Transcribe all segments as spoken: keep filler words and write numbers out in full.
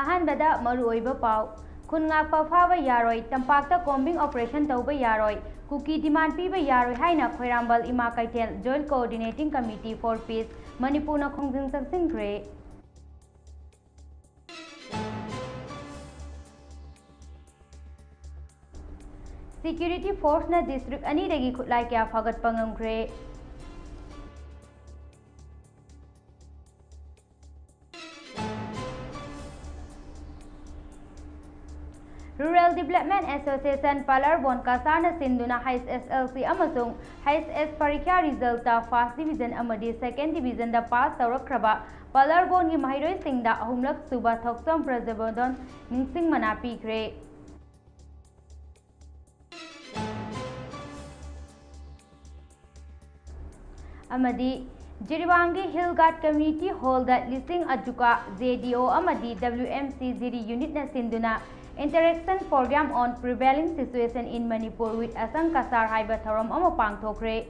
ꯑꯍꯥꯟꯕꯗ ꯃꯔꯨꯑꯣꯏꯕ ꯄꯥꯎ꯫ ꯈꯨꯟ ꯉꯥꯛꯄ ꯐꯥꯕ ꯌꯥꯔꯣꯏ, ꯇꯝꯄꯥꯛꯇ combing operation ꯇꯧꯕ ꯌꯥꯔꯣꯏ, ꯀꯨꯀꯤ demand ꯄꯤꯕ ꯌꯥꯔꯣꯏ ꯍꯥꯏꯅ ꯈ꯭ꯋꯥꯏꯔꯝꯕꯜ ꯏꯃꯥ ꯀꯩꯊꯦꯜ Joint Coordinating Committee for Peace ꯃꯅꯤꯄꯨꯔꯅ ꯈꯣꯡꯖꯪ ꯆꯪꯁꯤꯟꯈ꯭ꯔꯦ꯫ Security forceꯅ district ꯑꯅꯤꯗꯒꯤ ꯈꯨꯠꯂꯥꯏ ꯀꯌꯥ ꯐꯥꯒꯠꯄ ꯉꯝꯈ꯭ꯔꯦ? Rural Development Association ꯄꯥꯂꯔꯕꯣꯟ ꯀꯁꯥꯔꯅ ꯁꯤꯟꯗꯨꯅ H S L C ꯑꯃꯁꯨꯡ H S ꯄꯔꯤꯈ꯭ꯌꯥ resultꯇ first division ꯑꯃꯗꯤ second divisionꯗ pass ꯇꯧꯔꯛꯈ꯭ꯔꯕ ꯄꯥꯂꯔꯕꯣꯟꯒꯤ ꯃꯍꯩꯔꯣꯏꯁꯤꯡꯗ ꯑꯍꯨꯝꯂꯛ ꯁꯨꯕ ꯊꯣꯛꯆꯣꯝ ꯄ꯭ꯔꯖꯕꯣꯙꯟ ꯅꯤꯡꯁꯤꯡ ꯃꯅꯥ ꯄꯤꯈ꯭ꯔꯦ꯫ ꯑꯃꯗꯤ ꯖꯤꯔꯤꯕꯥꯝꯒꯤ Hill Guard Community Hallꯗ ꯂꯤꯁꯤꯡ ꯑꯖꯨꯀꯥ J D O ꯑꯃꯗꯤ W M C ꯖꯤꯔꯤ unitꯅ ꯁꯤꯟꯗꯨꯅ Interaction Program on Prevailing Situation in Manipur with Asang Kasar ꯍꯥꯏꯕ ꯊꯧꯔꯝ ꯑꯃ ꯄꯥꯡꯊꯣꯛꯈ꯭ꯔꯦ꯫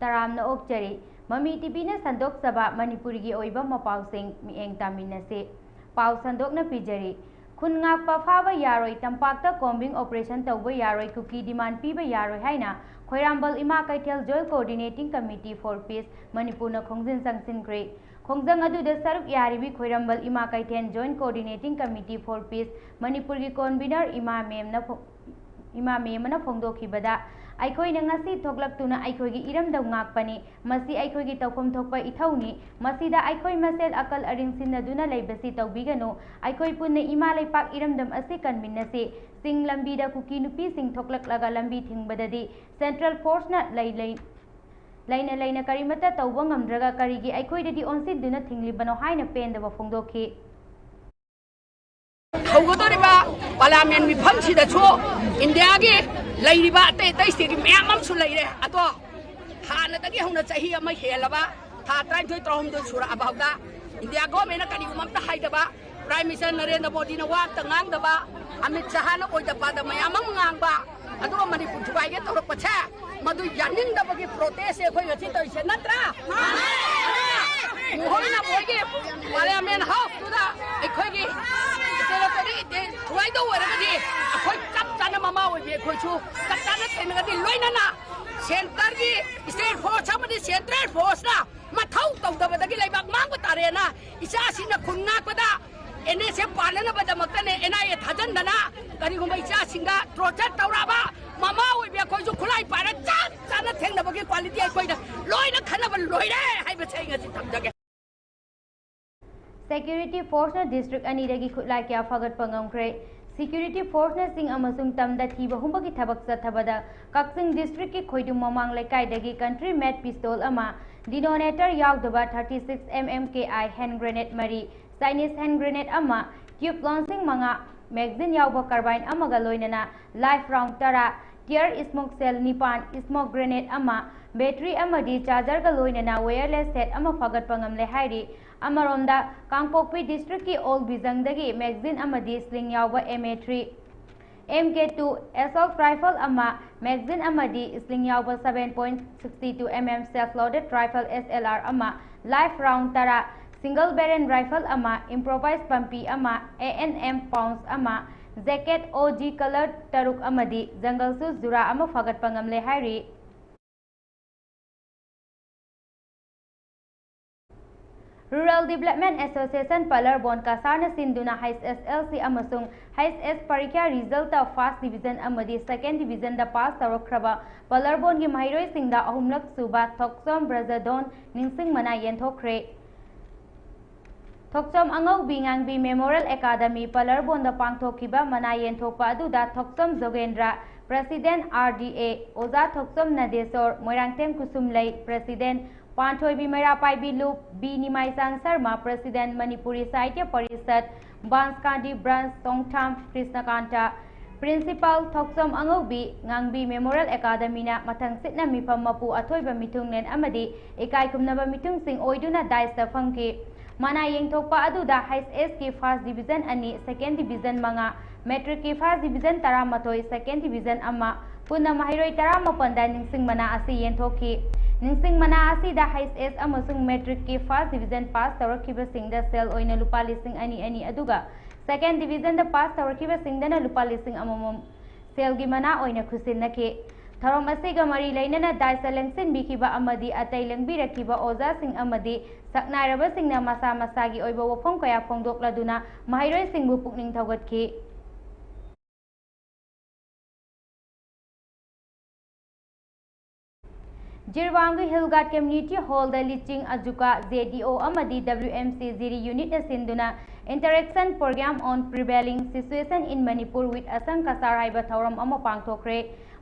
ꯇꯔꯥꯝꯅ ꯑꯣꯛꯆꯔꯤ꯫ ꯃꯃꯤ ꯇꯤꯚꯤꯅ ꯁꯟꯗꯣꯛꯆꯕ ꯃꯅꯤꯄꯨꯔꯒꯤ ꯑꯣꯏꯕ ꯃꯄꯥꯎꯁꯤꯡ ꯃꯤꯠꯌꯦꯡ ꯇꯥꯃꯤꯟꯅꯁꯤ꯫ ꯄꯥꯎ ꯁꯟꯗꯣꯛꯅ ꯄꯤꯖꯔꯤ꯫ ꯈꯨꯟ ꯉꯥꯛꯄ ꯐꯥꯕ ꯌꯥꯔꯣꯏ, ꯇꯝꯄꯥꯛꯇ combing operation ꯇꯧꯕ ꯌꯥꯔꯣꯏ, ꯀꯨꯀꯤ demand ꯄꯤꯕ ꯌꯥꯔꯣꯏ ꯍꯥꯏꯅ ꯈ꯭ꯋꯥꯏꯔꯝꯕꯜ ꯏꯃꯥ ꯀꯩꯊꯦꯜ Joint Coordinating Committee for Peace ꯃꯅꯤꯄꯨꯔꯅ ꯈꯣꯡꯖꯪ ꯆꯪꯁꯤꯟꯈ꯭ꯔꯦ꯫ ꯈꯣꯡꯖꯪ ꯑꯗꯨꯗ ꯁꯔꯨꯛ ꯌꯥꯔꯤꯕꯤ ꯈ꯭ꯋꯥꯏꯔꯝꯕꯜ ꯏꯃꯥ ꯀꯩꯊꯦꯜ Joint Coordinating Committee for Peace ꯃꯅꯤꯄꯨꯔꯒꯤ convener ꯏꯃꯥ ꯃꯦꯝꯅ ꯐꯣ-, ꯏꯃꯥ ꯃꯦꯝ ꯑꯃꯅ ꯐꯣꯡꯗꯣꯛꯈꯤꯕꯗ, ꯑꯩꯈꯣꯏꯅ ꯉꯁꯤ ꯊꯣꯛꯂꯛꯇꯨꯅ ꯑꯩꯈꯣꯏꯒꯤ ꯏꯔꯝꯗꯝ ꯉꯥꯛꯄꯅꯤ꯫ ꯃꯁꯤ ꯑꯩꯈꯣꯏꯒꯤ ꯇꯧꯐꯝ ꯊꯣꯛꯄ ꯏꯊꯧꯅꯤ꯫ ꯃꯁꯤꯗ ꯑꯩꯈꯣꯏ ꯃꯁꯦꯜ ꯑꯀꯜ ꯑꯔꯤꯡ ꯁꯤꯟꯅꯗꯨꯅ ꯂꯩꯕꯁꯤ ꯇꯧꯕꯤꯒꯅꯨ꯫ ꯑꯩꯈꯣꯏ ꯄꯨꯟꯅ ꯏꯃꯥ ꯂꯩꯄꯥꯛ ꯏꯔꯝꯗꯝ ꯑꯁꯤ ꯀꯟꯃꯤꯟꯅꯁꯤ꯫ ꯆꯤꯡ ꯂꯝꯕꯤꯗ ꯀꯨꯀꯤ ꯅꯨꯄꯤꯁꯤꯡ ꯊꯣꯛꯂꯛꯂꯒ ꯂꯝꯕꯤ ꯊꯤꯡꯕꯗꯗꯤ central forceꯅ ꯂꯩ ꯂꯩ-, ꯂꯩꯅ ꯂꯩꯅ ꯀꯔꯤꯃꯠꯇ ꯇꯧꯕ ꯉꯝꯗ꯭ꯔꯒ ꯀꯔꯤꯒꯤ ꯑꯩꯈꯣꯏꯗꯗꯤ ꯑꯣꯟꯁꯤꯟꯗꯨꯅ ꯊꯤꯡꯂꯤꯕꯅꯣ ꯍꯥꯏꯅ ꯄꯦꯟꯗꯕ ꯐꯣꯡꯗꯣꯛꯈꯤ꯫ ꯍꯧꯒꯗꯧꯔꯤꯕ parliament ꯃꯤꯐꯝꯁꯤꯗꯁꯨ ꯏꯟꯗꯤꯌꯥꯒꯤ ꯂꯩꯔꯤꯕ ꯑꯇꯩ ꯑꯇꯩ stateꯀꯤ ꯃꯌꯥꯝ ꯑꯃꯁꯨ ꯂꯩꯔꯦ꯫ ꯑꯗꯣ ꯍꯥꯟꯅꯗꯒꯤ ꯍꯧꯅ ꯆꯍꯤ ꯑꯃ ꯍꯦꯜꯂꯕ, ꯊꯥ ꯇꯔꯥꯅꯤꯊꯣꯏ ꯇꯔꯥꯍꯨꯝꯗꯣꯏ ꯁꯨꯔꯛꯑꯐꯥꯎꯗ ꯏꯟꯗꯤꯌꯥ governmentꯅ ꯀꯔꯤꯒꯨꯝꯕ ꯑꯝꯇ ꯍꯥꯏꯗꯕ, Prime Minister ꯅꯔꯦꯟꯗ꯭ꯔ ꯃꯣꯗꯤꯅ ꯋꯥ ꯑꯝꯇ ꯉꯥꯡꯗꯕ, ꯑꯃꯤꯠ ꯁꯍꯥꯅ ꯑꯣꯏꯗ ꯄꯥꯗ ꯃꯌꯥꯝ ꯑꯃ ꯉꯥꯡꯕ, ꯑꯗꯨꯒ ꯃꯅꯤꯄꯨꯔ ꯊꯨꯒꯥꯏꯒꯦ ꯇꯧꯔꯛꯄꯁꯦ, ꯃꯗꯨ ꯌꯥꯅꯤꯡꯗꯕꯒꯤ protest ꯁꯦ ꯑꯩꯈꯣꯏ ꯉꯁꯤ ꯇꯧꯔꯤꯁꯦ ꯅꯠꯇ꯭ꯔꯥ? ꯃꯈꯣꯏꯅ ꯃꯣꯏꯒꯤ Parliament House ꯇꯨꯗ ꯑꯩꯈꯣꯏꯒꯤ territory ꯊꯨꯒꯥꯏꯗꯧ ꯑꯣꯏꯔꯒꯗꯤ ꯑꯩꯈꯣꯏ ꯆꯞ ꯆꯥꯅ ꯃꯃꯥ ꯑꯣꯏꯕꯤ ꯑꯩꯈꯣꯏꯁꯨ ꯆꯞ ꯆꯥꯅ ꯊꯦꯡꯅꯒꯅꯤ꯫ ꯂꯣꯏꯅꯅ centre ꯒꯤ state force ꯑꯃꯗꯤ central force ꯅ ꯃꯊꯧ ꯇꯧꯗꯕꯗꯒꯤ ꯂꯩꯕꯥꯛ ꯃꯥꯡꯕ ꯇꯥꯔꯦꯅ ꯏꯆꯥꯁꯤꯡꯅ ꯈꯨꯟ ꯉꯥꯛꯄꯗ NSF ꯄꯥꯟꯅꯅꯕꯗꯃꯛꯇꯅꯦ NIA ꯊꯥꯖꯟꯗꯅ ꯀꯔꯤꯒꯨꯝꯕ ꯏꯆꯥꯁꯤꯡꯗ torture ꯇꯧꯔꯛꯑꯕ ꯃꯃꯥ ꯑꯣꯏꯕꯤ ꯑꯩꯈꯣꯏꯁꯨ ꯈꯨꯠꯂꯥꯏ ꯄꯥꯏꯔ ꯆꯞ ꯆꯥꯅ ꯊꯦꯡꯅꯕꯒꯤ quality ꯑꯩꯈꯣꯏꯗ ꯂꯣꯏꯅ ꯈꯟꯅꯕ ꯂꯣꯏꯔꯦ ꯍꯥꯏꯕꯁꯦ ꯑꯩ ꯉꯁꯤ ꯊꯝꯖꯒꯦ꯫ Security force ꯅ district ꯑꯅꯤꯗꯒꯤ ꯈꯨꯠꯂꯥꯏ ꯀꯌꯥ ꯐꯥꯒꯠꯄ ꯉꯝꯈ꯭ꯔꯦ꯫ Security force ꯅ ꯆꯤꯡ ꯑꯃꯁꯨꯡ ꯇꯝꯗ ꯊꯤꯕ ꯍꯨꯝꯕꯒꯤ ꯊꯕꯛ ꯆꯠꯊꯕꯗ ꯀꯛꯆꯤꯡ district ꯀꯤ ꯈꯣꯏꯗꯨꯝ ꯃꯃꯥꯡ ꯂꯩꯀꯥꯏꯗꯒꯤ country made pistol ꯑꯃ, detonator ꯌꯥꯎꯗꯕ thirty six M M K I hand grenade ꯃꯔꯤ, Chinese hand grenade ꯑꯃ, tube launching ꯃꯉꯥ, magazine ꯌꯥꯎꯕ carbine ꯑꯃꯒ ꯂꯣꯏꯅꯅ live round ꯇꯔꯥ, tear smoke shell ꯅꯤꯄꯥꯟ, smoke grenade ꯑꯃ, battery ꯑꯃꯗꯤ charger ꯒ ꯂꯣꯏꯅꯅ wireless set ꯑꯃ ꯐꯥꯒꯠꯄ ꯉꯝꯂꯦ ꯍꯥꯏꯔꯤ꯫ ꯑꯃꯔꯣꯝꯗ, ꯀꯥꯡꯄꯣꯛꯄꯤ district ꯀꯤ ꯑꯣꯜ ꯕꯤꯖꯪꯗꯒꯤ magazine ꯑꯃꯗꯤ sling ꯌꯥꯎꯕ M A three, M K two, assault rifle ꯑꯃ, magazine ꯑꯃꯗꯤ sling ꯌꯥꯎꯕ seven point six two M M self loaded rifle S L R ꯑꯃ, live round ꯇꯔꯥ, single barrel rifle ꯑꯃ, improvised ꯄꯝꯄꯤ ꯑꯃ, A N M pouch ꯑꯃ, jacket O G colour ꯇꯔꯨꯛ ꯑꯃꯗꯤ jungle shoes ꯖꯨꯔꯥ ꯑꯃ ꯐꯥꯒꯠꯄ ꯉꯝꯂꯦ ꯍꯥꯏꯔꯤ꯫ Rural Development Association ꯄꯂꯔꯕꯣꯟ ꯀꯁꯥꯔꯅ ꯁꯤꯟꯗꯨꯅ H S L C ꯑꯃꯁꯨꯡ H S ꯄꯔꯤꯈ꯭ꯌꯥ resultꯇ first division ꯑꯃꯗꯤ second divisionꯗ pass ꯇꯧꯔꯛꯈ꯭ꯔꯕ ꯄꯂꯔꯕꯣꯟꯒꯤ ꯃꯍꯩꯔꯣꯏꯁꯤꯡꯗ ꯑꯍꯨꯝꯂꯛ ꯁꯨꯕ ꯊꯣꯛꯆꯣꯝ ꯕ꯭ꯔꯖꯗꯣꯟ ꯅꯤꯡꯁꯤꯡ ꯃꯅꯥ ꯌꯦꯟꯊꯣꯛꯈ꯭ꯔꯦ꯫ ꯊꯣꯛꯆꯣꯝ ꯑꯉꯧꯕꯤ ꯉꯥꯡꯕꯤ Memorial Academy ꯄꯂꯔꯕꯣꯟꯗ ꯄꯥꯡꯊꯣꯛꯈꯤꯕ ꯃꯅꯥ ꯌꯦꯟꯊꯣꯛꯄ ꯑꯗꯨꯗ ꯊꯣꯛꯆꯣꯝ ꯖꯣꯒꯦꯟꯗ꯭ꯔ, President R D A, ꯑꯣꯖꯥ ꯊꯣꯛꯆꯣꯝ ꯅꯗꯦꯁꯣꯔ, ꯃꯣꯏꯔꯥꯡꯊꯦꯝ ꯀꯨꯁꯨꯝꯂꯩ, President, ꯄꯥꯟꯊꯣꯏꯕꯤ ꯃꯩꯔꯥ ꯄꯥꯏꯕꯤ ꯂꯨꯞ, B ꯅꯤꯃꯥꯏꯆꯥꯟ ꯁꯔꯃ, President, ꯃꯅꯤꯄꯨꯔꯤ ꯁꯥꯍꯤꯇ꯭ꯌ ꯄꯔꯤꯁꯠ, ꯕꯥꯟꯁꯀꯥꯟꯗꯤ branch, ꯇꯣꯡꯊꯥꯝ ꯀ꯭ꯔꯤꯁꯅꯀꯥꯟꯇ, Principal, ꯊꯣꯛꯆꯣꯝ ꯑꯉꯧꯕꯤ, ꯉꯥꯡꯕꯤ Memorial Academyꯅ ꯃꯊꯪ ꯁꯤꯠꯅ ꯃꯤꯐꯝ ꯃꯄꯨ ꯑꯊꯣꯏꯕ ꯃꯤꯊꯨꯡꯂꯦꯟ ꯑꯃꯗꯤ ꯏꯀꯥꯏ ꯈꯨꯝꯅꯕ ꯃꯤꯊꯨꯡꯁꯤꯡ ꯑꯣꯏꯗꯨꯅ dais ꯇ ꯐꯝꯈꯤ꯫ ꯃꯅꯥ ꯌꯦꯡꯊꯣꯛꯄ ꯑꯗꯨꯗ ꯍꯩꯆ ꯑꯦꯁꯀꯤ ꯐꯥꯔꯁ ꯗꯤꯕꯤꯖꯟ ꯑꯅꯤ, ꯁꯦꯀꯦꯟ ꯗꯤꯕꯤꯖꯟ ꯃꯉꯥ, ꯃꯦꯇ꯭ꯔꯤꯛꯀꯤ ꯐꯥꯔꯁ ꯗꯤꯕꯤꯖꯟ ꯇꯔꯥꯃꯥꯊꯣꯏ, ꯁꯦꯀꯦꯟ ꯗꯤꯕꯤꯖꯟ ꯑꯃ, ꯄꯨꯟꯅ ꯃꯍꯩꯔꯣꯏ ꯇꯔꯥꯃꯥꯄꯟꯗ ꯅꯤꯡꯁꯤꯡ ꯃꯅꯥ ꯑꯁꯤ ꯌꯦꯟꯊꯣꯛꯈꯤ꯫ ꯅꯤꯡꯁꯤꯡ ꯃꯅꯥ ꯑꯁꯤꯗ ꯍꯩꯆ ꯑꯦꯁ ꯑꯃꯁꯨꯡ ꯃꯦꯇ꯭ꯔꯤꯛꯀꯤ ꯐꯥꯔꯁ ꯗꯤꯕꯤꯖꯟ ꯄꯥꯁ ꯇꯧꯔꯛꯈꯤꯕꯁꯤꯡꯗ ꯁꯦꯜ ꯑꯣꯏꯅ ꯂꯨꯄꯥ ꯂꯤꯁꯤꯡ ꯑꯅꯤ ꯑꯅꯤ, ꯑꯗꯨꯒ ꯁꯦꯀꯦꯟ ꯗꯤꯕꯤꯖꯟꯗ ꯄꯥꯁ ꯇꯧꯔꯛꯈꯤꯕꯁꯤꯡꯗꯅ ꯂꯨꯄꯥ ꯂꯤꯁꯤꯡ ꯑꯃꯃꯝ ꯁꯦꯜꯒꯤ ꯃꯅꯥ ꯑꯣꯏꯅ ꯈꯨꯠꯁꯤꯟꯅꯈꯤ꯫ ꯊꯧꯔꯝ ꯑꯁꯤꯒ ꯃꯔꯤ ꯂꯩꯅꯅ ꯗꯥꯏꯁꯇ ꯂꯦꯡꯁꯤꯟꯕꯤꯈꯤꯕ ꯑꯃꯗꯤ ꯑꯇꯩ ꯂꯦꯡꯕꯤꯔꯛꯈꯤꯕ ꯑꯣꯖꯥꯁꯤꯡ ꯑꯃꯗꯤ ꯁꯛꯅꯥꯏꯔꯕꯁꯤꯡꯅ ꯃꯁꯥ ꯃꯁꯥꯒꯤ ꯑꯣꯏꯕ ꯋꯥꯐꯝ ꯀꯌꯥ ꯐꯣꯡꯗꯣꯛꯂꯗꯨꯅ ꯃꯍꯩꯔꯣꯏꯁꯤꯡꯕꯨ ꯄꯨꯛꯅꯤꯡ ꯊꯧꯒꯠꯈꯤ꯫ ꯖꯤꯔꯤꯕꯥꯝꯒꯤ ꯍꯤꯜ ꯒꯥꯔꯗ ꯀꯝꯃ꯭ꯌꯨꯅꯤꯇꯤ ꯍꯣꯜꯗ ꯂꯤꯆꯤꯡ ꯑꯖꯨꯀꯥ, ꯖꯦ ꯗꯤ ꯑꯣ ꯑꯃꯗꯤ ꯗꯕ꯭ꯂꯤꯎ ꯑꯦꯝ ꯁꯤ ꯖꯤꯔꯤ ꯌꯨꯅꯤꯠꯅ ꯁꯤꯟꯗꯨꯅ Interaction Program on Prevailing Situation in Manipur with Asang Kasar ꯍꯥꯏꯕ ꯊꯧꯔꯝ ꯑꯃ ꯄꯥꯡꯊꯣꯛꯈ꯭ꯔꯦ꯫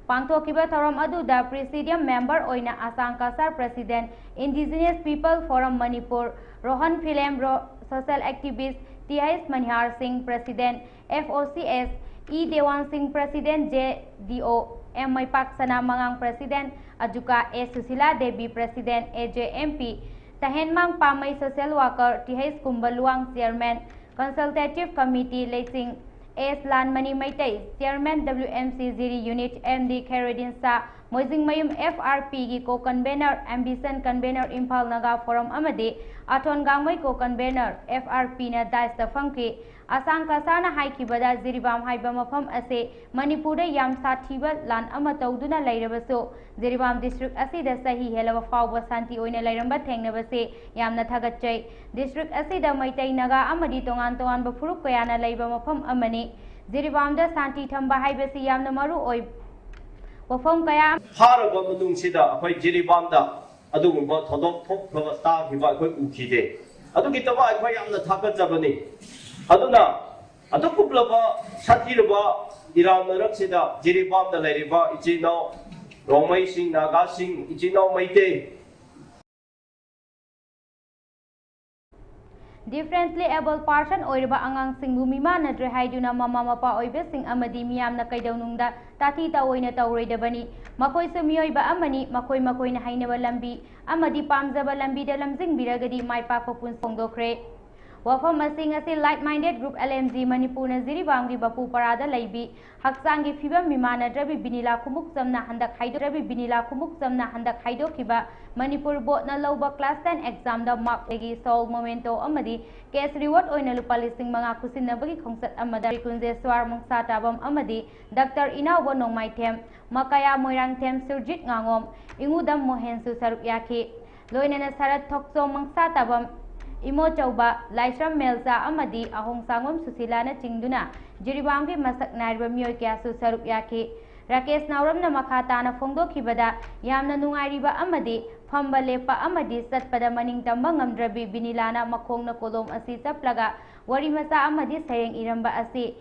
ꯄꯥꯡꯊꯣꯛꯈꯤꯕ ꯊꯧꯔꯝ ꯑꯗꯨꯗ ꯄ꯭ꯔꯤꯁꯤꯗꯤꯌꯝ ꯃꯦꯝꯕꯔ ꯑꯣꯏꯅ Asang Kasar president, Indigenous People Forum Manipur, Rohan Philem ꯔꯣ-, social activist T H Manihar Singh, president, F O C S, E ꯗꯦꯋꯥꯟ ꯁꯤꯡ, ꯄ꯭ꯔꯦꯁꯤꯗꯦꯟꯠ, ꯖꯦ ꯗꯤ ꯑꯣ, ꯑꯦꯝ ꯃꯩꯄꯥꯛ ꯁꯅꯥ ꯃꯉꯥꯡ, ꯄ꯭ꯔꯦꯁꯤꯗꯦꯟꯠ, ꯑꯖꯨꯀꯥ, A Sushila Devi, president, A J M P, Tahenmang Pammei, social worker, T H Kumba Luwang, chairman, consultative committee, ꯂꯩꯁꯤꯡ S Lanmani Meitei, chairman, W M C Jiri unit, M D ꯈꯦꯔꯣꯏꯗꯤꯟ ꯁꯥ, ꯃꯣꯏꯖꯤꯡꯃꯌꯨꯝ F R ꯄꯤꯒꯤ ꯀꯣ convener, ambition convener Imphal Naga form ꯑꯃꯗꯤ ꯑꯊꯣꯟ ꯒꯥꯡꯃꯩ ꯀꯣ convener, F R ꯄꯤꯅ ꯗꯥꯏꯁꯇ ꯐꯝꯈꯤ꯫ ꯑꯁꯥꯡ ꯀꯁꯥꯔꯅ ꯍꯥꯏꯈꯤꯕꯗ, ꯖꯤꯔꯤꯕꯥꯝ ꯍꯥꯏꯕ ꯃꯐꯝ ꯑꯁꯤ ꯃꯅꯤꯄꯨꯔꯗ ꯌꯥꯝ ꯁꯥꯊꯤꯕ ꯂꯥꯟ ꯑꯃ ꯇꯧꯗꯨꯅ ꯂꯩꯔꯕꯁꯨ, ꯖꯤꯔꯤꯕꯥꯝ ꯗꯤꯁꯇ꯭ꯔꯤꯛ ꯑꯁꯤꯗ ꯆꯍꯤ ꯍꯦꯜꯂꯕ ꯐꯥꯎꯕ ꯁꯥꯟꯇꯤ ꯑꯣꯏꯅ ꯂꯩꯔꯝꯕ ꯊꯦꯡꯅꯕꯁꯦ ꯌꯥꯝꯅ ꯊꯥꯒꯠꯆꯩ꯫ ꯗꯤꯁꯇ꯭ꯔꯤꯛ ꯑꯁꯤꯗ ꯃꯩꯇꯩ, ꯅꯥꯒꯥ ꯑꯃꯗꯤ ꯇꯣꯉꯥꯟ ꯇꯣꯉꯥꯟꯕ ꯐꯨꯔꯨꯞ ꯀꯌꯥꯅ ꯂꯩꯕ ꯃꯐꯝ ꯑꯃꯅꯤ꯫ ꯖꯤꯔꯤꯕꯥꯝꯗ ꯁꯥꯟꯇꯤ ꯊꯝꯕ ꯍꯥꯏꯕꯁꯤ ꯌꯥꯝꯅ ꯃꯔꯨ ꯑꯣꯏ꯫ ꯋꯥꯐꯝ ꯀꯌꯥ ꯐꯥꯔꯕ ꯃꯇꯨꯡꯁꯤꯗ ꯑꯩꯈꯣꯏ ꯖꯤꯔꯤꯕꯥꯝꯗ ꯑꯗꯨꯒꯨꯝꯕ ꯊꯧꯗꯣꯛ ꯊꯣꯛꯈ꯭ꯔꯕ ꯇꯥꯈꯤꯕ ꯑꯩꯈꯣꯏ ꯎꯈꯤꯗꯦ꯫ ꯑꯗꯨꯒꯤꯗꯃꯛ ꯑꯩꯈꯣꯏ ꯌꯥꯝꯅ ꯊꯥꯒꯠꯆꯕꯅꯤ꯫ ꯑꯗꯨꯅ ꯑꯗꯨꯒꯨꯝꯂꯕ ꯁꯥꯊꯤꯔꯕ ꯏꯔꯥꯡ ꯃꯔꯛꯁꯤꯗ ꯖꯤꯔꯤꯕꯥꯝꯗ ꯂꯩꯔꯤꯕ ꯏꯆꯤꯜ ꯏꯅꯥꯎ ꯔꯣꯡꯃꯩꯁꯤꯡ, ꯅꯥꯒꯥꯁꯤꯡ, ꯏꯆꯤꯜ ꯏꯅꯥꯎ ꯃꯩꯇꯩ, Differently abled person ꯑꯣꯏꯔꯕ ꯑꯉꯥꯡꯁꯤꯡꯕꯨ ꯃꯤꯃꯥꯟꯅꯗ꯭ꯔꯦ ꯍꯥꯏꯗꯨꯅ ꯃꯃꯥ ꯃꯄꯥ ꯑꯣꯏꯕꯁꯤꯡ ꯑꯃꯗꯤ ꯃꯤꯌꯥꯝꯅ ꯀꯩꯗꯧꯅꯨꯡꯗ ꯇꯥꯊꯤ ꯇꯥꯑꯣꯏꯅ ꯇꯧꯔꯣꯏꯗꯕꯅꯤ꯫ ꯃꯈꯣꯏꯁꯨ ꯃꯤꯑꯣꯏꯕ ꯑꯃꯅꯤ꯫ ꯃꯈꯣꯏ ꯃꯈꯣꯏꯅ ꯍꯩꯅꯕ ꯂꯝꯕꯤ ꯑꯃꯗꯤ ꯄꯥꯝꯖꯕ ꯂꯝꯕꯤꯗ ꯂꯝꯖꯤꯡꯕꯤꯔꯒꯗꯤ ꯃꯥꯏ ꯄꯥꯛꯄ ꯄꯨꯟꯁꯤ ꯐꯣꯡꯗꯣꯛꯈ꯭ꯔꯦ꯫ ꯋꯥꯐꯝ ꯑꯁꯤ ꯉꯁꯤ Like Minded Group L M G ꯃꯅꯤꯄꯨꯔꯅ ꯖꯤꯔꯤꯕꯥꯝꯒꯤ ꯕꯄꯨꯄꯥꯔꯥꯗ ꯂꯩꯕꯤ ꯍꯛꯆꯥꯡꯒꯤ ꯐꯤꯕꯝ ꯃꯤꯃꯥꯟꯅꯗ꯭ꯔꯕꯤ ꯕꯤꯅꯤꯂꯥ ꯈꯨꯃꯨꯛꯆꯝꯅ ꯍꯟꯗꯛ ꯍꯥꯏꯗꯣꯛ-, ꯕꯤꯅꯤꯂꯥ ꯈꯨꯃꯨꯛꯆꯝꯅ ꯍꯟꯗꯛ ꯍꯥꯏꯗꯣꯛꯈꯤꯕ ꯃꯅꯤꯄꯨꯔ ꯕꯣꯔꯗꯅ ꯂꯧꯕ class ten examꯗ mark ꯂꯩꯒꯤ soul memento ꯑꯃꯗꯤ cash reward ꯑꯣꯏꯅ ꯂꯨꯄꯥ ꯂꯤꯁꯤꯡ ꯃꯉꯥ ꯈꯨꯠꯁꯤꯟꯅꯕꯒꯤ ꯈꯣꯡꯆꯠ ꯑꯃꯗ ꯀꯨꯟꯖꯦꯁ꯭ꯋꯥꯔ ꯃꯨꯡꯁꯥꯇꯥꯕꯝ ꯑꯃꯗꯤ ꯗꯥꯛꯇꯔ ꯏꯅꯥꯎꯕ ꯅꯣꯡꯃꯥꯏꯊꯦꯝ, ꯃꯀꯥꯌꯥ ꯃꯣꯏꯔꯥꯡꯊꯦꯝ, ꯁꯨꯔꯖꯤꯠ ꯉꯥꯉꯣꯝ, ꯏꯉꯨꯗꯝ ꯃꯣꯍꯦꯟꯁꯨ ꯁꯔꯨꯛ ꯌꯥꯈꯤ꯫ ꯂꯣꯏꯅꯅ ꯁꯔꯠ ꯊꯣꯛꯆꯣꯝ ꯃꯪꯁꯥꯇꯥꯕꯝ, ꯏꯃꯣꯆꯧꯕ ꯂꯥꯏꯁ꯭ꯔꯝ ꯃꯦꯜꯆꯥ ꯑꯃꯗꯤ ꯑꯍꯣꯡꯁꯥꯡꯕꯝ ꯁꯨꯁꯤꯂꯥꯅꯆꯤꯡꯗꯨꯅ ꯖꯤꯔꯤꯕꯥꯝꯒꯤ ꯃꯁꯛ ꯅꯥꯏꯔꯕ ꯃꯤꯑꯣꯏ ꯀꯌꯥꯁꯨ ꯁꯔꯨꯛ ꯌꯥꯈꯤ꯫ ꯔꯥꯀꯦꯁ ꯅꯥꯎꯔꯝꯅ ꯃꯈꯥ ꯇꯥꯅ ꯐꯣꯡꯗꯣꯛꯈꯤꯕꯗ, ꯌꯥꯝꯅ ꯅꯨꯡꯉꯥꯏꯔꯤꯕ ꯑꯃꯗꯤ ꯐꯝꯕ ꯂꯦꯞꯄ ꯑꯃꯗꯤ ꯆꯠꯄꯗ ꯃꯅꯤꯡ ꯇꯝꯕ ꯉꯝꯗ꯭ꯔꯕꯤ ꯕꯤꯅꯤꯂꯥꯅ ꯃꯈꯣꯡꯅ ꯀꯣꯂꯣꯝ ꯑꯁꯤ ꯆꯞꯂꯒ ꯋꯥꯔꯤ ꯃꯆꯥ ꯑꯃꯗꯤ ꯁꯩꯔꯦꯡ ꯏꯔꯝꯕ ꯑꯁꯤ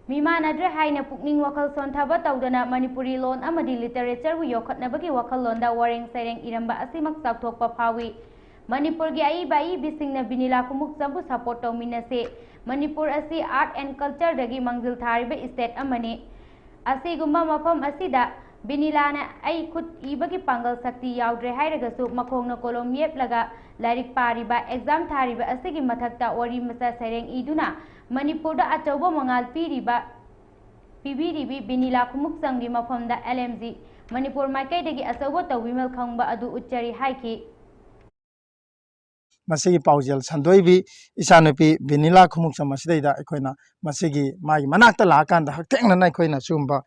ꯃꯤꯃꯥꯟꯅꯗ꯭ꯔꯦ ꯍꯥꯏꯅ ꯄꯨꯛꯅꯤꯡ ꯋꯥꯈꯜ ꯁꯣꯟꯊꯕ ꯇꯧꯗꯅ ꯃꯅꯤꯄꯨꯔꯤ ꯂꯣꯟ ꯑꯃꯗꯤ literatureꯕꯨ ꯌꯣꯛꯈꯠꯅꯕꯒꯤ ꯋꯥꯈꯜꯂꯣꯟꯗ ꯋꯥꯔꯦꯡ ꯁꯩꯔꯦꯡ ꯏꯔꯝꯕ ꯑꯁꯤꯃꯛ ꯆꯥꯎꯊꯣꯛꯄ ꯐꯥꯎꯏ꯫ ꯃꯅꯤꯄꯨꯔꯒꯤ ꯑꯏꯕ ꯑꯏꯕꯤꯁꯤꯡꯅ ꯕꯤꯅꯤꯂꯥ ꯈꯨꯃꯨꯛꯆꯝꯕꯨ support ꯇꯧꯃꯤꯟꯅꯁꯤ꯫ ꯃꯅꯤꯄꯨꯔ ꯑꯁꯤ art and cultureꯗꯒꯤ ꯃꯥꯡꯖꯤꯜ ꯊꯥꯔꯤꯕ state ꯑꯃꯅꯤ꯫ ꯑꯁꯤꯒꯨꯝꯕ ꯃꯐꯝ ꯑꯁꯤꯗ ꯕꯤꯅꯤꯂꯥꯅ ꯑꯩ ꯈꯨꯠ ꯏꯕꯒꯤ ꯄꯥꯡꯒꯜ ꯁꯛꯇꯤ ꯌꯥꯎꯗ꯭ꯔꯦ ꯍꯥꯏꯔꯒꯁꯨ ꯃꯈꯣꯡꯅ ꯀꯣꯂꯣꯝ ꯌꯦꯞꯂꯒ ꯂꯥꯏꯔꯤꯛ ꯄꯥꯔꯤꯕ, exam ꯊꯥꯔꯤꯕ ꯑꯁꯤꯒꯤ ꯃꯊꯛꯇ ꯋꯥꯔꯤ ꯃꯆꯥ ꯁꯩꯔꯦꯡ ꯏꯗꯨꯅ ꯃꯅꯤꯄꯨꯔꯗ ꯑꯆꯧꯕ ꯃꯉꯥꯜ ꯄꯤꯔꯤꯕ, ꯄꯤꯕꯤꯔꯤꯕꯤ ꯕꯤꯅꯤꯂꯥ ꯈꯨꯃꯨꯛꯆꯝꯒꯤ ꯃꯐꯝꯗ L M G ꯃꯅꯤꯄꯨꯔ ꯃꯥꯏꯀꯩꯗꯒꯤ ꯑꯆꯧꯕ ꯇꯧꯕꯤꯃꯜ ꯈꯪꯕ ꯑꯗꯨ ꯎꯠꯆꯔꯤ ꯍꯥꯏꯈꯤ꯫ ꯃꯁꯤꯒꯤ ꯄꯥꯎꯖꯦꯜ ꯁꯟꯗꯣꯛꯏꯕꯤ ꯏꯆꯥꯅꯨꯄꯤ ꯕꯤꯅꯤꯂꯥ ꯈꯨꯃꯨꯛꯆꯝ ꯑꯁꯤꯗꯩꯗ ꯑꯩꯈꯣꯏꯅ ꯃꯁꯤꯒꯤ ꯃꯥꯒꯤ ꯃꯅꯥꯛꯇ ꯂꯥꯛꯑꯀꯥꯟꯗ ꯍꯛꯊꯦꯡꯅꯅ ꯑꯩꯈꯣꯏꯅ ꯁꯤꯒꯨꯝꯕ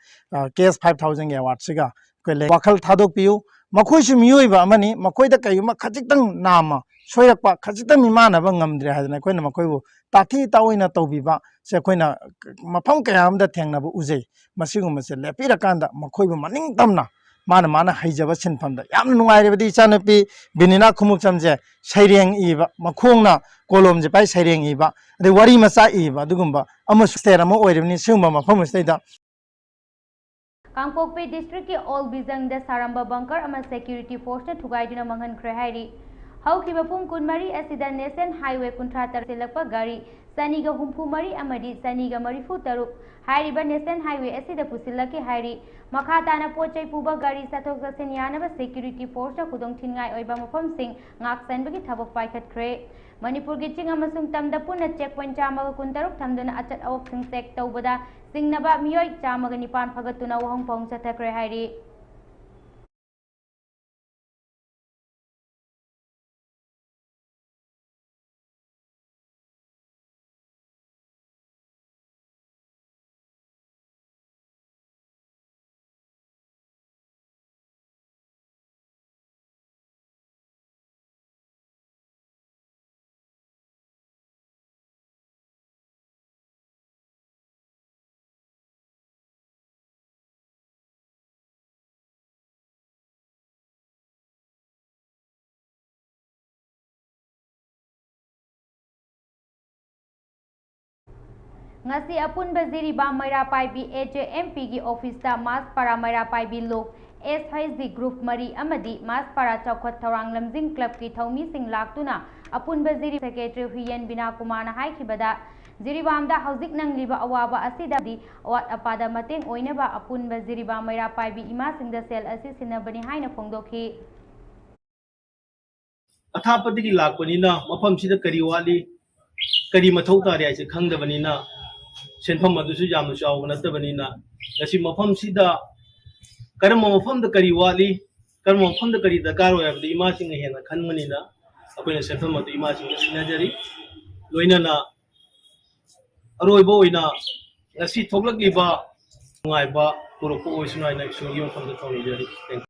cash five thousandꯒꯤ awardꯁꯤꯒ ꯑꯩꯈꯣꯏ ꯂꯩ꯫ ꯋꯥꯈꯜ ꯊꯥꯗꯣꯛꯄꯤꯌꯨ꯫ ꯃꯈꯣꯏꯁꯨ ꯃꯤꯑꯣꯏꯕ ꯑꯃꯅꯤ꯫ ꯃꯈꯣꯏꯗ ꯀꯔꯤꯒꯨꯝꯕ ꯈꯖꯤꯛꯇꯪ ꯅꯥꯝꯃ ꯁꯣꯏꯔꯛꯄ, ꯈꯖꯤꯛꯇꯪ ꯃꯤꯃꯥꯟꯅꯕ ꯉꯝꯗ꯭ꯔꯦ ꯍꯥꯏꯗꯅ ꯑꯩꯈꯣꯏꯅ ꯃꯈꯣꯏꯕꯨ ꯇꯥꯊꯤ ꯇꯥꯑꯣꯏꯅ ꯇꯧꯕꯤꯕ ꯁꯦ ꯑꯩꯈꯣꯏꯅ ꯃꯐꯝ ꯀꯌꯥ ꯑꯃꯗ ꯊꯦꯡꯅꯕ ꯎꯖꯩ꯫ ꯃꯁꯤꯒꯨꯝꯕꯁꯦ ꯂꯦꯞꯄꯤꯔꯀꯥꯟꯗ ꯃꯈꯣꯏꯕꯨ ꯃꯅꯤꯡ ꯇꯝꯅ ꯃꯥꯅ ꯃꯥꯅ ꯍꯩꯖꯕ ꯁꯤꯟꯐꯝꯗ ꯌꯥꯝꯅ ꯅꯨꯡꯉꯥꯏꯔꯕꯗꯤ ꯏꯆꯥꯅꯨꯄꯤ ꯕꯤꯅꯤꯂꯥ ꯈꯨꯃꯨꯛꯆꯝꯁꯦ ꯁꯩꯔꯦꯡ ꯏꯕ, ꯃꯈꯣꯡꯅ ꯀꯣꯂꯣꯝꯁꯦ ꯄꯥꯏ ꯁꯩꯔꯦꯡ ꯏꯕ, ꯑꯗꯩ ꯋꯥꯔꯤ ꯃꯆꯥ ꯏꯕ, ꯑꯗꯨꯒꯨꯝꯕ ꯑꯃꯁꯨ star ꯑꯃ ꯑꯣꯏꯔꯤꯕꯅꯤ꯫ ꯁꯤꯒꯨꯝꯕ ꯃꯐꯝ ꯑꯁꯤꯗꯩꯗ ꯀꯥꯡꯄꯣꯛꯄꯤ districtꯀꯤ ꯑꯣꯜ ꯕꯤꯖꯪꯗ ꯁꯥꯔꯝꯕ bunker ꯑꯃ security forceꯅ ꯊꯨꯒꯥꯏꯗꯨꯅ ꯃꯥꯡꯍꯟꯈ꯭ꯔꯦ ꯍꯥꯏꯔꯤ꯫ ꯍꯧꯈꯤꯕ ꯄꯨꯡ ꯀꯨꯟꯃꯔꯤ ꯑꯁꯤꯗ National Highway ꯀꯨꯟꯊ꯭ꯔꯥ ꯇꯔꯨꯛ ꯁꯤꯜꯂꯛꯄ ꯒꯥꯔꯤ ꯆꯅꯤꯒ ꯍꯨꯝꯐꯨ ꯃꯔꯤ ꯑꯃꯗꯤ ꯆꯅꯤꯒ ꯃꯔꯤꯐꯨ ꯇꯔꯨꯛ ꯍꯥꯏꯔꯤꯕ National Highway ꯑꯁꯤꯗ ꯄꯨꯁꯤꯜꯂꯛꯈꯤ ꯍꯥꯏꯔꯤ꯫ ꯃꯈꯥ ꯇꯥꯅ ꯄꯣꯠ ꯆꯩ ꯄꯨꯕ ꯒꯥꯔꯤ ꯆꯠꯊꯣꯛ ꯆꯠꯁꯤꯟ ꯌꯥꯅꯕ security forceꯇ ꯈꯨꯗꯣꯡ ꯊꯤꯅꯤꯡꯉꯥꯏ ꯑꯣꯏꯕ ꯃꯐꯝꯁꯤꯡ ꯉꯥꯛ ꯁꯦꯟꯕꯒꯤ ꯊꯕꯛ ꯄꯥꯏꯈꯠꯈ꯭ꯔꯦ꯫ ꯃꯅꯤꯄꯨꯔꯒꯤ ꯆꯤꯡ ꯑꯃꯁꯨꯡ ꯇꯝꯗ ꯄꯨꯟꯅ check point ꯆꯥꯝꯃꯒ ꯀꯨꯟꯇꯔꯨꯛ ꯊꯝꯗꯨꯅ ꯑꯆꯠ ꯑꯋꯣꯛꯁꯤꯡ check ꯇꯧꯕꯗ ꯆꯤꯡꯅꯕ ꯃꯤꯑꯣꯏ ꯆꯥꯝꯃꯒ ꯅꯤꯄꯥꯟ ꯐꯒꯠꯇꯨꯅ ꯋꯥꯍꯪ ꯄꯥꯎꯍꯪ ꯆꯠꯊꯈ꯭ꯔꯦ ꯍꯥꯏꯔꯤ꯫ ꯉꯁꯤ ꯑꯄꯨꯟꯕ ꯖꯤꯔꯤꯕꯥꯝ ꯃꯩꯔꯥ ꯄꯥꯏꯕꯤ AJMPꯒꯤ officeꯇ ꯃꯥꯁꯄꯥꯔꯥ ꯃꯩꯔꯥ ꯄꯥꯏꯕꯤ ꯂꯣꯛ SHG group ꯃꯔꯤ ꯑꯃꯗꯤ ꯃꯥꯁꯄꯥꯔꯥ ꯆꯥꯎꯈꯠ ꯊꯧꯔꯥꯡ ꯂꯝꯖꯤꯡ clubꯀꯤ ꯊꯧꯃꯤꯁꯤꯡ ꯂꯥꯛꯇꯨꯅ ꯑꯄꯨꯟꯕ ꯖꯤꯔꯤ secretary ꯍꯨꯏꯌꯦꯟ ꯕꯤꯅꯥ ꯀꯨꯃꯥꯔꯅ ꯍꯥꯏꯈꯤꯕꯗ, ꯖꯤꯔꯤꯕꯥꯝꯗ ꯍꯧꯖꯤꯛ ꯅꯪꯂꯤꯕ ꯑꯋꯥꯕ ꯑꯁꯤꯗꯗꯤ ꯑꯋꯥꯠ ꯑꯄꯥꯗ ꯃꯇꯦꯡ ꯑꯣꯏꯅꯕ ꯑꯄꯨꯟꯕ ꯖꯤꯔꯤꯕꯥꯝ ꯃꯩꯔꯥ ꯄꯥꯏꯕꯤ ꯏꯃꯥꯁꯤꯡꯗ ꯁꯦꯜ ꯑꯁꯤ ꯁꯤꯟꯅꯕꯅꯤ ꯍꯥꯏꯅ ꯐꯣꯡꯗꯣꯛꯈꯤ꯫ ꯑꯊꯥꯞꯄꯗꯒꯤ ꯂꯥꯛꯄꯅꯤꯅ ꯃꯐꯝꯁꯤꯗ ꯀꯔꯤ ꯋꯥꯠꯂꯤ, ꯀꯔꯤ ꯃꯊꯧ ꯇꯥꯔꯤ ꯍꯥꯏꯁꯦ ꯈꯪꯗꯕꯅꯤꯅ, ꯁꯦꯟꯐꯝ ꯑꯗꯨꯁꯨ ꯌꯥꯝꯅ ꯆꯥꯎꯕ ꯅꯠꯇꯕꯅꯤꯅ, ꯉꯁꯤ ꯃꯐꯝꯁꯤꯗ ꯀꯔꯝꯕ ꯃꯐꯝꯗ ꯀꯔꯤ ꯋꯥꯠꯂꯤ, ꯀꯔꯝꯕ ꯃꯐꯝꯗ ꯀꯔꯤ ꯗꯔꯀꯥꯔ ꯑꯣꯏ ꯍꯥꯏꯕꯗꯨ ꯏꯃꯥꯁꯤꯡꯅ ꯍꯦꯟꯅ ꯈꯟꯕꯅꯤꯅ, ꯑꯩꯈꯣꯏꯅ ꯁꯦꯟꯐꯝ ꯑꯗꯨ ꯏꯃꯥꯁꯤꯡꯗ ꯁꯤꯟꯅꯖꯔꯤ꯫ ꯂꯣꯏꯅꯅ ꯑꯔꯣꯏꯕ ꯑꯣꯏꯅ ꯉꯁꯤ ꯊꯣꯛꯂꯛꯂꯤꯕ ꯅꯨꯡꯉꯥꯏꯕ ꯄꯨꯔꯛꯄ ꯑꯣꯏꯁꯅꯨ ꯍꯥꯏꯅ ꯏꯁꯣꯔꯒꯤ ꯃꯐꯝꯗ ꯊꯧꯅꯤꯖꯔꯤ꯫ Thank you.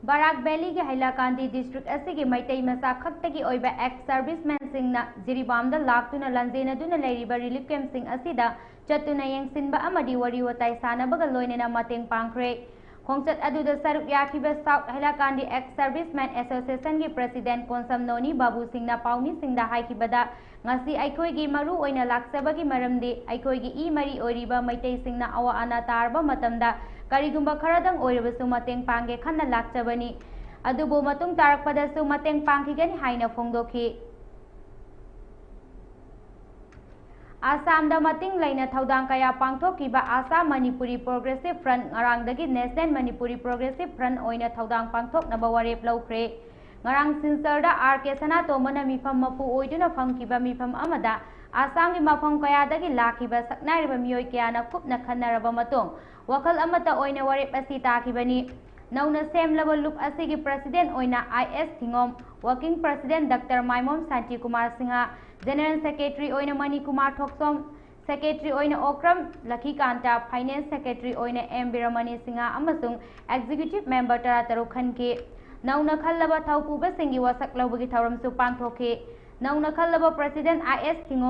ꯕꯔꯥꯛ ꯚꯦꯂꯤꯒꯤ ꯍꯩꯂꯥꯀꯥꯟꯗꯤ district ꯑꯁꯤꯒꯤ ꯃꯩꯇꯩ ꯃꯆꯥ ꯈꯛꯇꯒꯤ ꯑꯣꯏꯕ ex servicemenꯁꯤꯡꯅ ꯖꯤꯔꯤꯕꯥꯝꯗ ꯂꯥꯛꯇꯨꯅ ꯂꯥꯟꯖꯦꯟꯅꯗꯨꯅ ꯂꯩꯔꯤꯕ relief campꯁꯤꯡ ꯑꯁꯤꯗ ꯆꯠꯇꯨꯅ ꯌꯦꯡꯁꯤꯟꯕ ꯑꯃꯗꯤ ꯋꯥꯔꯤ ꯋꯥꯇꯥꯏ ꯁꯥꯟꯅꯕꯒ ꯂꯣꯏꯅꯅ ꯃꯇꯦꯡ ꯄꯥꯡꯈ꯭ꯔꯦ꯫ ꯈꯣꯡꯆꯠ ꯑꯗꯨꯗ ꯁꯔꯨꯛ ꯌꯥꯈꯤꯕ South ꯍꯩꯂꯥꯀꯥꯟꯗꯤ ex servicemen associationꯒꯤ president Konsam ꯅꯣꯅꯤ ꯕꯥꯕꯨꯁꯤꯡꯅ ꯄꯥꯎꯃꯤꯁꯤꯡꯗ ꯍꯥꯏꯈꯤꯕꯗ, ꯉꯁꯤ ꯑꯩꯈꯣꯏꯒꯤ ꯃꯔꯨ ꯑꯣꯏꯅ ꯂꯥꯛꯆꯕꯒꯤ ꯃꯔꯝꯗꯤ ꯑꯩꯈꯣꯏꯒꯤ ꯏ ꯃꯔꯤ ꯑꯣꯏꯔꯤꯕ ꯃꯩꯇꯩꯁꯤꯡꯅ ꯑꯋꯥ ꯑꯅꯥ ꯇꯥꯔꯕ ꯃꯇꯝꯗ ꯀꯔꯤꯒꯨꯝꯕ ꯈꯔꯗꯪ ꯑꯣꯏꯔꯕꯁꯨ ꯃꯇꯦꯡ ꯄꯥꯡꯒꯦ ꯈꯟꯅ ꯂꯥꯛꯆꯕꯅꯤ꯫ ꯑꯗꯨꯕꯨ ꯃꯇꯨꯡ ꯇꯥꯔꯛꯄꯗꯁꯨ ꯃꯇꯦꯡ ꯄꯥꯡꯈꯤꯒꯅꯤ ꯍꯥꯏꯅ ꯐꯣꯡꯗꯣꯛꯈꯤ꯫ ꯑꯁꯥꯝꯗ ꯃꯇꯤꯡ ꯂꯩꯅ ꯊꯧꯗꯥꯡ ꯀꯌꯥ ꯄꯥꯡꯊꯣꯛꯈꯤꯕ Assam Manipuri Progressive Front ꯉꯔꯥꯡꯗꯒꯤ National Manipuri Progressive Front ꯑꯣꯏꯅ ꯊꯧꯗꯥꯡ ꯄꯥꯡꯊꯣꯛꯅꯕ ꯋꯥꯔꯦꯞ ꯂꯧꯈ꯭ꯔꯦ꯫ ꯉꯔꯥꯡ ꯁꯤꯜꯆꯔꯗ ꯑꯥꯔ ꯀꯦ ꯁꯅꯥꯇꯣꯝꯕꯅ ꯃꯤꯐꯝ ꯃꯄꯨ ꯑꯣꯏꯗꯨꯅ ꯐꯝꯈꯤꯕ ꯃꯤꯐꯝ ꯑꯃꯗ ꯑꯁꯥꯝꯒꯤ ꯃꯐꯝ ꯀꯌꯥꯗꯒꯤ ꯂꯥꯛꯈꯤꯕ ꯁꯛꯅꯥꯏꯔꯕ ꯃꯤꯑꯣꯏ ꯀꯌꯥꯅ ꯀꯨꯞꯅ ꯈꯟꯅꯔꯕ ꯃꯇꯨꯡ ꯋꯥꯈꯜ ꯑꯃꯠꯇ ꯑꯣꯏꯅ ꯋꯥꯔꯦꯞ ꯑꯁꯤ ꯇꯥꯈꯤꯕꯅꯤ꯫ ꯅꯧꯅ ꯁꯦꯝꯂꯕ ꯂꯨꯞ ꯑꯁꯤꯒꯤ president ꯑꯣꯏꯅ ꯑꯥꯏ ꯑꯦꯁ ꯊꯤꯉꯣꯝ, working president ꯗꯥꯛꯇꯔ ꯃꯥꯏꯃꯣꯝ ꯁꯥꯟꯇꯤ ꯀꯨꯃꯥꯔ ꯁꯤꯡꯍ, general secretary ꯑꯣꯏꯅ ꯃꯅꯤ ꯀꯨꯃꯥꯔ ꯊꯣꯛꯆꯣꯝ, secretary ꯑꯣꯏꯅ ꯑꯣꯀ꯭ꯔꯝ ꯂꯈꯤꯀꯥꯟꯇ, finance secretary ꯑꯣꯏꯅ ꯑꯦꯝ ꯕꯤꯔꯃꯅꯤ ꯁꯤꯡꯍ ꯑꯃꯁꯨꯡ executive member ꯇꯔꯥꯇꯔꯨꯛ ꯈꯟꯈꯤ꯫ ꯅꯧꯅ ꯈꯜꯂꯕ ꯊꯧꯄꯨꯕꯁꯤꯡꯒꯤ ꯋꯥꯁꯛ ꯂꯧꯕꯒꯤ ꯊꯧꯔꯝꯁꯨ ꯄꯥꯡꯊꯣꯛꯈꯤ꯫ ꯅꯧꯅ ꯈꯜꯂꯕ president ꯑꯥꯏ ꯑꯦꯁ ꯊꯤꯉꯣꯝ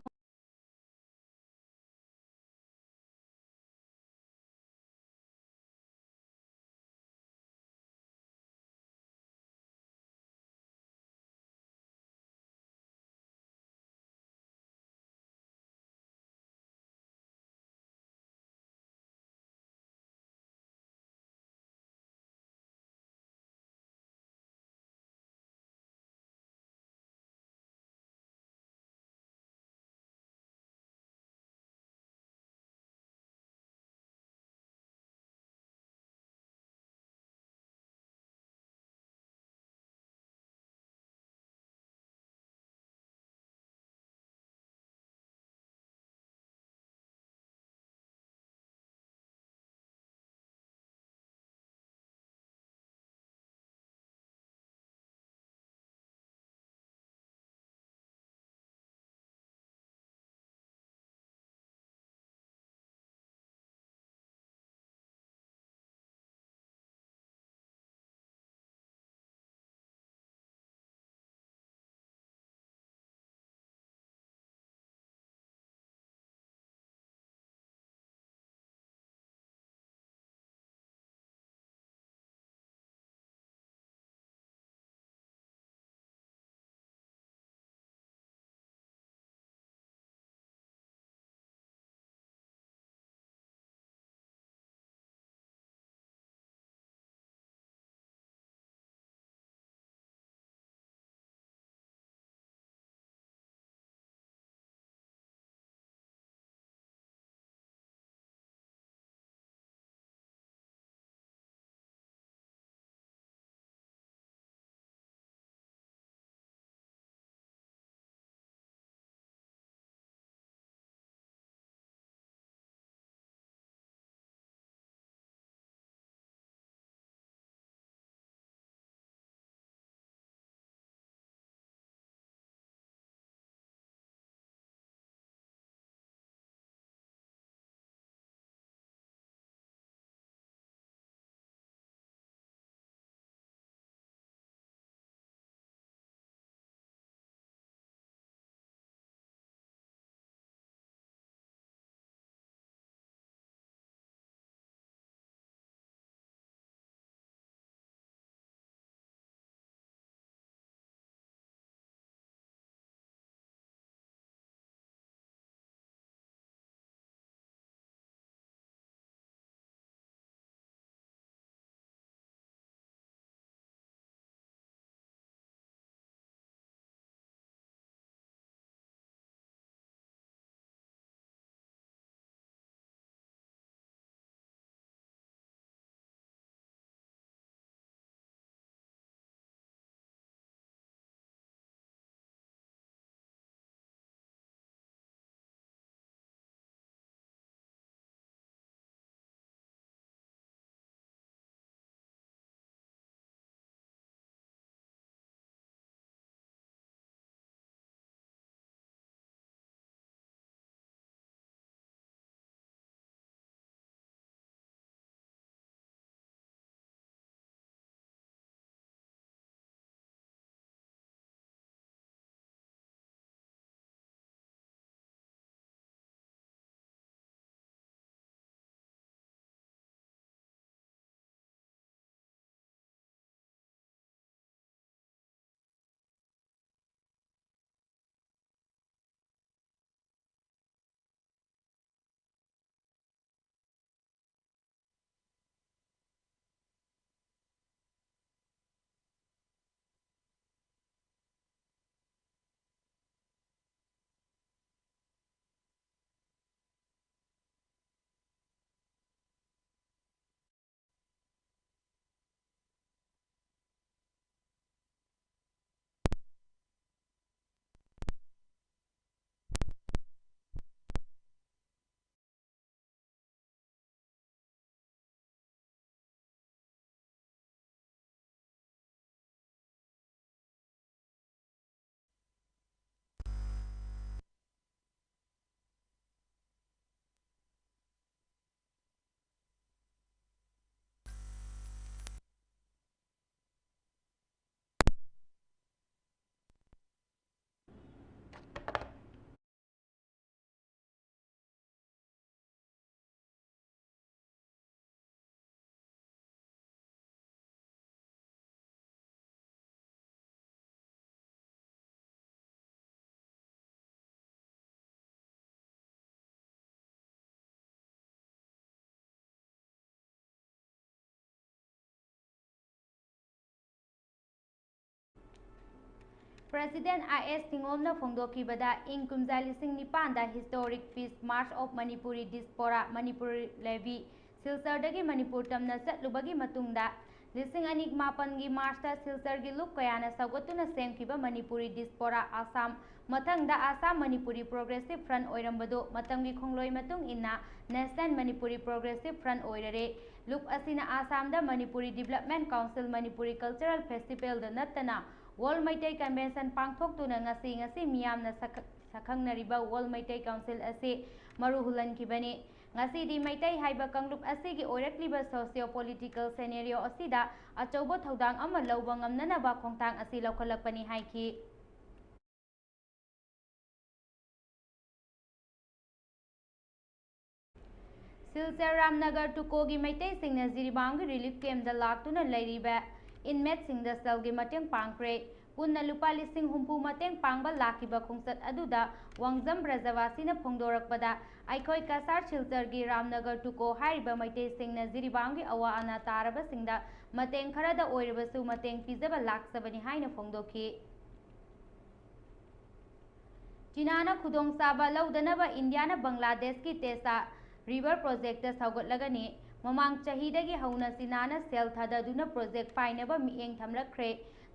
President ꯑꯥꯏ ꯑꯦꯁ ꯊꯤꯡꯒꯣꯝꯅ ꯐꯣꯡꯗꯣꯛꯈꯤꯕꯗ, ꯏꯪ ꯀꯨꯝꯖꯥ ꯂꯤꯁꯤꯡ ꯅꯤꯄꯥꯟꯗ Historic Peace March of Manipuri Diaspora, Manipur Levy, ꯁꯤꯜꯆꯔꯗꯒꯤ Manipur ꯇꯝꯅ ꯆꯠꯂꯨꯕꯒꯤ ꯃꯇꯨꯡꯗ, ꯂꯤꯁꯤꯡ ꯑꯅꯤ ꯃꯥꯄꯟꯒꯤ ꯃꯥꯔꯆꯇ ꯁꯤꯜꯆꯔꯒꯤ ꯂꯨꯞ ꯀꯌꯥꯅ ꯁꯧꯒꯠꯇꯨꯅ ꯁꯦꯝꯈꯤꯕ ꯃꯅꯤꯄꯨꯔꯤ ꯗꯤꯁꯄꯣꯔꯥ ꯑꯁꯥꯝ, ꯃꯊꯪꯗ ꯑꯁꯥꯝ ꯃꯅꯤꯄꯨꯔꯤ ꯄ꯭ꯔꯣꯒ꯭ꯔꯦꯁꯤꯞ ꯐ꯭ꯔꯟꯠ ꯑꯣꯏꯔꯝꯕꯗꯨ ꯃꯇꯝꯒꯤ ꯈꯣꯡꯂꯣꯏ ꯃꯇꯨꯡ ꯏꯟꯅ National Manipuri Progressive Front ꯑꯣꯏꯔꯔꯦ꯫ ꯂꯨꯞ ꯑꯁꯤꯅ ꯑꯁꯥꯝꯗ Manipuri development council Manipuri cultural ꯐꯦꯁꯇꯤꯚꯦꯜꯗ ꯅꯠꯇꯅ World Meitei Convention ꯄꯥꯡꯊꯣꯛꯇꯨꯅ ꯉꯁꯤ, ꯉꯁꯤ ꯃꯤꯌꯥꯝꯅ ꯁꯛꯈ-, ꯁꯛꯈꯪꯅꯔꯤꯕ World Meitei Council ꯑꯁꯤ ꯃꯔꯨ ꯍꯨꯜꯍꯟꯈꯤꯕꯅꯤ꯫ ꯉꯁꯤꯗꯤ ꯃꯩꯇꯩ ꯍꯥꯏꯕ ꯀꯥꯡꯂꯨꯞ ꯑꯁꯤꯒꯤ ꯑꯣꯏꯔꯛꯂꯤꯕ socio political scenario ꯑꯁꯤꯗ ꯑꯆꯧꯕ ꯊꯧꯗꯥꯡ ꯑꯃ ꯂꯧꯕ ꯉꯝꯅꯅꯕ ꯈꯣꯡꯊꯥꯡ ꯑꯁꯤ ꯂꯧꯈꯠꯂꯛꯄꯅꯤ ꯍꯥꯏꯈꯤ꯫ ꯁꯤꯜꯆꯔ ꯔꯥꯝꯅꯒꯔ ꯇꯨꯀꯣꯒꯤ ꯃꯩꯇꯩꯁꯤꯡꯅ ꯖꯤꯔꯤꯕꯥꯝꯒꯤ ꯔꯤꯂꯤꯐ ꯀꯦꯝꯞꯇ ꯂꯥꯛꯇꯨꯅ ꯂꯩꯔꯤꯕ ꯏꯟꯃꯦꯠꯁꯤꯡꯗ ꯁꯦꯜꯒꯤ ꯃꯇꯦꯡ ꯄꯥꯡꯈ꯭ꯔꯦ꯫ ꯄꯨꯟꯅ ꯂꯨꯄꯥ ꯂꯤꯁꯤꯡ ꯍꯨꯝꯐꯨ ꯃꯇꯦꯡ ꯄꯥꯡꯕ ꯂꯥꯛꯈꯤꯕ ꯈꯣꯡꯆꯠ ꯑꯗꯨꯗ ꯋꯥꯡꯖꯝ ꯕ꯭ꯔꯖꯕꯥꯁꯤꯅ ꯐꯣꯡꯗꯣꯔꯛꯄꯗ, ꯑꯩꯈꯣꯏ ꯀꯁꯥꯔ ꯁꯤꯜꯆꯔꯒꯤ ꯔꯥꯝꯅꯒꯔ ꯇꯨꯀꯣ ꯍꯥꯏꯔꯤꯕ ꯃꯩꯇꯩꯁꯤꯡꯅ ꯖꯤꯔꯤꯕꯥꯝꯒꯤ ꯑꯋꯥ ꯑꯅꯥ ꯇꯥꯔꯕꯁꯤꯡꯗ ꯃꯇꯦꯡ ꯈꯔꯗ ꯑꯣꯏꯔꯕꯁꯨ ꯃꯇꯦꯡ ꯄꯤꯖꯕ ꯂꯥꯛꯆꯕꯅꯤ ꯍꯥꯏꯅ ꯐꯣꯡꯗꯣꯛꯈꯤ꯫ ꯆꯤꯅꯥꯅ ꯈꯨꯗꯣꯡꯆꯥꯕ ꯂꯧꯗꯅꯕ ꯏꯟꯗꯤꯌꯥꯅ ꯕꯪꯒ꯭ꯂꯥꯗꯦꯁꯀꯤ ꯇꯦꯁꯇꯥ ꯔꯤꯚꯔ ꯄ꯭ꯔꯣꯖꯦꯛꯇ ꯁꯧꯒꯠꯂꯒꯅꯤ꯫ ꯃꯃꯥꯡ ꯆꯍꯤꯗꯒꯤ ꯍꯧꯅ ꯆꯤꯅꯥꯅ ꯁꯦꯜ ꯊꯥꯗꯗꯨꯅ ꯄ꯭ꯔꯣꯖꯦꯛ ꯄꯥꯏꯅꯕ ꯃꯤꯠꯌꯦꯡ ꯊꯝꯂꯛꯈ꯭ꯔꯦ꯫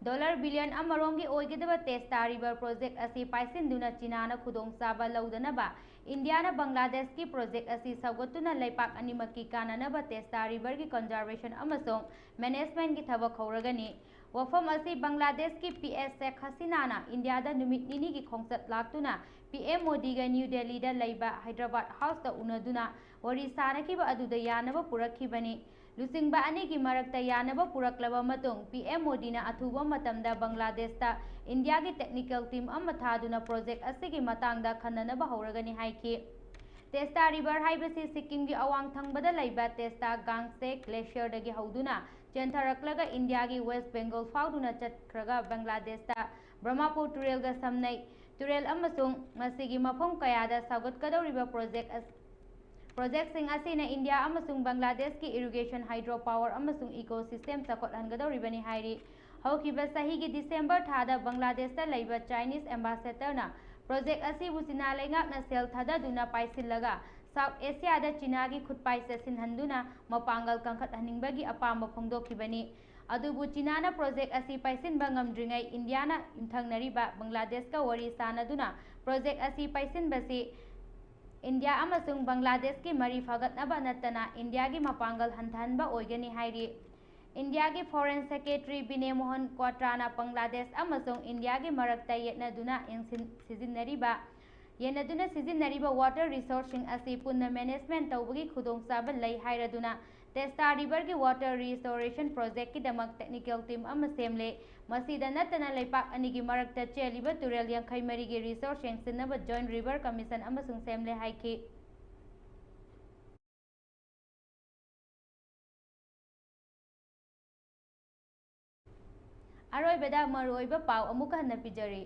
ꯗꯣꯂꯔ ꯕꯤꯂꯤꯌꯟ ꯑꯃꯔꯣꯝꯒꯤ ꯑꯣꯏꯒꯗꯕ ꯇꯦꯁꯇꯥ ꯔꯤꯚꯔ ꯄ꯭ꯔꯣꯖꯦꯛ ꯑꯁꯤ ꯄꯥꯏꯁꯤꯟꯗꯨꯅ ꯆꯤꯅꯥꯅ ꯈꯨꯗꯣꯡꯆꯥꯕ ꯂꯧꯗꯅꯕ ꯏꯟꯗꯤꯌꯥꯅ ꯕꯪꯒ꯭ꯂꯥꯗꯦꯁꯀꯤ ꯄ꯭ꯔꯣꯖꯦꯛ ꯑꯁꯤ ꯁꯧꯒꯠꯇꯨꯅ ꯂꯩꯄꯥꯛ ꯑꯅꯤꯃꯛꯀꯤ ꯀꯥꯟꯅꯅꯕ ꯇꯦꯁꯇꯥ ꯔꯤꯚꯔꯒꯤ ꯀꯟꯖꯥꯔꯚꯦꯁꯟ ꯑꯃꯁꯨꯡ ꯃꯦꯅꯦꯖꯃꯦꯟꯠꯀꯤ ꯊꯕꯛ ꯍꯧꯔꯒꯅꯤ꯫ ꯋꯥꯐꯝ ꯑꯁꯤ ꯕꯪꯒ꯭ꯂꯥꯗꯦꯁꯀꯤ ꯄꯤ ꯑꯦꯝ ꯁꯦꯈ ꯍꯁꯤꯅꯥꯅ ꯏꯟꯗꯤꯌꯥꯗ ꯅꯨꯃꯤꯠ ꯅꯤꯅꯤꯒꯤ ꯈꯣꯡꯆꯠ ꯂꯥꯛꯇꯨꯅ ꯄꯤ ꯑꯦꯝ ꯃꯣꯗꯤꯒ ꯅ꯭ꯌꯨ ꯗꯦꯜꯂꯤꯗ ꯂꯩꯕ ꯍꯥꯏꯗ꯭ꯔꯕꯥꯗ ꯍꯥꯎꯁꯇ ꯎꯅꯗꯨꯅ ꯋꯥꯔꯤ ꯁꯥꯅꯈꯤꯕ ꯑꯗꯨꯗ ꯌꯥꯅꯕ ꯄꯨꯔꯛꯈꯤꯕꯅꯤ꯫ ꯂꯨꯆꯤꯡꯕ ꯑꯅꯤꯒꯤ ꯃꯔꯛꯇ ꯌꯥꯅꯕ ꯄꯨꯔꯛꯂꯕ ꯃꯇꯨꯡ, ꯄꯤ ꯑꯦꯝ ꯃꯣꯗꯤꯅ ꯑꯊꯨꯕ ꯃꯇꯝꯗ ꯕꯪꯒ꯭ꯂꯥꯗꯦꯁꯇ ꯏꯟꯗꯤꯌꯥꯒꯤ ꯇꯦꯛꯅꯤꯀꯦꯜ ꯇꯤꯝ ꯑꯃ ꯊꯥꯗꯨꯅ ꯄ꯭ꯔꯣꯖꯦꯛ ꯑꯁꯤꯒꯤ ꯃꯇꯥꯡꯗ ꯈꯟꯅꯅꯕ ꯍꯧꯔꯒꯅꯤ ꯍꯥꯏꯈꯤ꯫ ꯇꯦꯁꯇꯥ ꯔꯤꯚꯔ ꯍꯥꯏꯕꯁꯤ ꯁꯤꯛꯀꯤꯝꯒꯤ ꯑꯋꯥꯡ ꯊꯪꯕꯗ ꯂꯩꯕ ꯇꯦꯁꯇꯥ ꯒꯥꯡꯁꯦ ꯒ꯭ꯂꯦꯁꯤꯌꯔꯗꯒꯤ ꯍꯧꯗꯨꯅ ꯆꯦꯟꯊꯔꯛꯂꯒ ꯏꯟꯗꯤꯌꯥꯒꯤ ꯋꯦꯁ ꯕꯦꯡꯒꯣꯜ ꯐꯥꯎꯗꯨꯅ ꯆꯠꯈ꯭ꯔꯒ ꯕꯪꯒ꯭ꯂꯥꯗꯦꯁꯇ ꯕ꯭ꯔꯍꯃꯄꯨꯔ ꯇꯨꯔꯦꯜꯒ ꯁꯝꯅꯩ꯫ ꯇꯨꯔꯦꯜ ꯑꯃꯁꯨꯡ ꯃꯁꯤꯒꯤ ꯃꯐꯝ ꯀꯌꯥꯗ ꯁꯧꯒꯠꯀꯗꯧꯔꯤꯕ ꯄ꯭ꯔꯣꯖꯦꯛ ꯑꯁ-, ꯄ꯭ꯔꯣꯖꯦꯛꯁꯤꯡ ꯑꯁꯤꯅ ꯏꯟꯗꯤꯌꯥ ꯑꯃꯁꯨꯡ ꯕꯪꯒ꯭ꯂꯥꯗꯦꯁꯀꯤ ꯏꯔꯤꯒꯦꯁꯟ, ꯍꯥꯏꯗ꯭ꯔꯣ ꯄꯥꯋꯔ ꯑꯃꯁꯨꯡ ꯏꯀꯣ ꯁꯤꯁꯇꯦꯝ ꯆꯥꯎꯈꯠꯍꯟꯒꯗꯧꯔꯤꯕꯅꯤ ꯍꯥꯏꯔꯤ꯫ ꯍꯧꯈꯤꯕ ꯆꯍꯤꯒꯤ ꯗꯤꯁꯦꯝꯕꯔ ꯊꯥꯗ ꯕꯪꯒ꯭ꯂꯥꯗꯦꯁꯇ ꯂꯩꯕ ꯆꯥꯏꯅꯤꯁ ꯑꯦꯝꯕꯥꯁꯦꯗꯔꯅ ꯄ꯭ꯔꯣꯖꯦꯛ ꯑꯁꯤꯕꯨ ꯆꯤꯅꯥ ꯂꯩꯉꯥꯛꯅ ꯁꯦꯜ ꯊꯥꯗꯗꯨꯅ ꯄꯥꯏꯁꯤꯜꯂꯒ ꯁꯥꯎꯠ ꯑꯦꯁꯤꯌꯥꯗ ꯆꯤꯅꯥꯒꯤ ꯈꯨꯠꯄꯥꯏ ꯆꯦꯠꯁꯤꯟꯍꯟꯗꯨꯅ ꯃꯄꯥꯡꯒꯜ ꯀꯟꯈꯠꯍꯟꯅꯤꯡꯕꯒꯤ ꯑꯄꯥꯝꯕ ꯐꯣꯡꯗꯣꯛꯈꯤꯕꯅꯤ꯫ ꯑꯗꯨꯕꯨ ꯆꯤꯅꯥꯅ ꯄ꯭ꯔꯣꯖꯦꯛ ꯑꯁꯤ ꯄꯥꯏꯁꯤꯟꯕ ꯉꯝꯗ꯭ꯔꯤꯉꯩ ꯏꯟꯗꯤꯌꯥꯅ ꯌꯨꯝꯊꯪꯅꯔꯤꯕ ꯕꯪꯒ꯭ꯂꯥꯗꯦꯁꯀ ꯋꯥꯔꯤ ꯁꯥꯅꯗꯨꯅ ꯄ꯭ꯔꯣꯖꯦꯛ ꯑꯁꯤ ꯄꯥꯏꯁꯤꯟꯕꯁꯤ ꯏꯟꯗꯤꯌꯥ ꯑꯃꯁꯨꯡ ꯕꯪꯒ꯭ꯂꯥꯗꯦꯁꯀꯤ ꯃꯔꯤ ꯐꯒꯠꯅꯕ ꯅꯠꯇꯅ ꯏꯟꯗꯤꯌꯥꯒꯤ ꯃꯄꯥꯡꯒꯜ ꯍꯟꯊꯍꯟꯕ ꯑꯣꯏꯒꯅꯤ ꯍꯥꯏꯔꯤ꯫ ꯏꯟꯗꯤꯌꯥꯒꯤ ꯐꯣꯔꯦꯟ ꯁꯦꯀ꯭ꯔꯦꯇꯔꯤ ꯕꯤꯅꯦ ꯃꯣꯍꯟ ꯀ꯭ꯋꯥꯇ꯭ꯔꯥꯅ ꯕꯪꯒ꯭ꯂꯥꯗꯦꯁ ꯑꯃꯁꯨꯡ ꯏꯟꯗꯤꯌꯥꯒꯤ ꯃꯔꯛꯇ ꯌꯦꯠꯅꯗꯨꯅ ꯌꯦꯡꯁꯤꯟ-, ꯁꯤꯖꯤꯟꯅꯔꯤꯕ, ꯌꯦꯟꯅꯗꯨꯅ ꯁꯤꯖꯤꯟꯅꯔꯤꯕ ꯋꯥꯇꯔ ꯔꯤꯁꯣꯔꯁꯁꯤꯡ ꯑꯁꯤ ꯄꯨꯟꯅ ꯃꯦꯅꯦꯖꯃꯦꯟꯠ ꯇꯧꯕꯒꯤ ꯈꯨꯗꯣꯡꯆꯥꯕ ꯂꯩ ꯍꯥꯏꯔꯗꯨꯅ ꯇꯦꯁꯇꯥ ꯔꯤꯚꯔꯒꯤ ꯋꯥꯇꯔ ꯔꯤꯁꯇꯣꯔꯦꯁꯟ ꯄ꯭ꯔꯣꯖꯦꯛꯀꯤꯗꯃꯛ ꯇꯦꯛꯅꯤꯀꯦꯜ ꯇꯤꯝ ꯑꯃ ꯁꯦꯝꯂꯦ꯫ ꯃꯁꯤꯗ ꯅꯠꯇꯅ ꯂꯩꯄꯥꯛ ꯑꯅꯤꯒꯤ ꯃꯔꯛꯇ ꯆꯦꯜꯂꯤꯕ ꯇꯨꯔꯦꯜ ꯌꯥꯡꯈꯩ ꯃꯔꯤꯒꯤ ꯔꯤꯁꯣꯔꯁ ꯌꯦꯡꯁꯤꯟꯅꯕ ꯖꯣꯏꯟꯠ ꯔꯤꯚꯔ ꯀꯃꯤꯁꯟ ꯑꯃꯁꯨꯡ ꯁꯦꯝꯂꯦ ꯍꯥꯏꯈꯤ꯫ ꯑꯔꯣꯏꯕꯗ ꯃꯔꯨꯑꯣꯏꯕ ꯄꯥꯎ ꯑꯃꯨꯛ ꯍꯟꯅ ꯄꯤꯖꯔꯤ꯫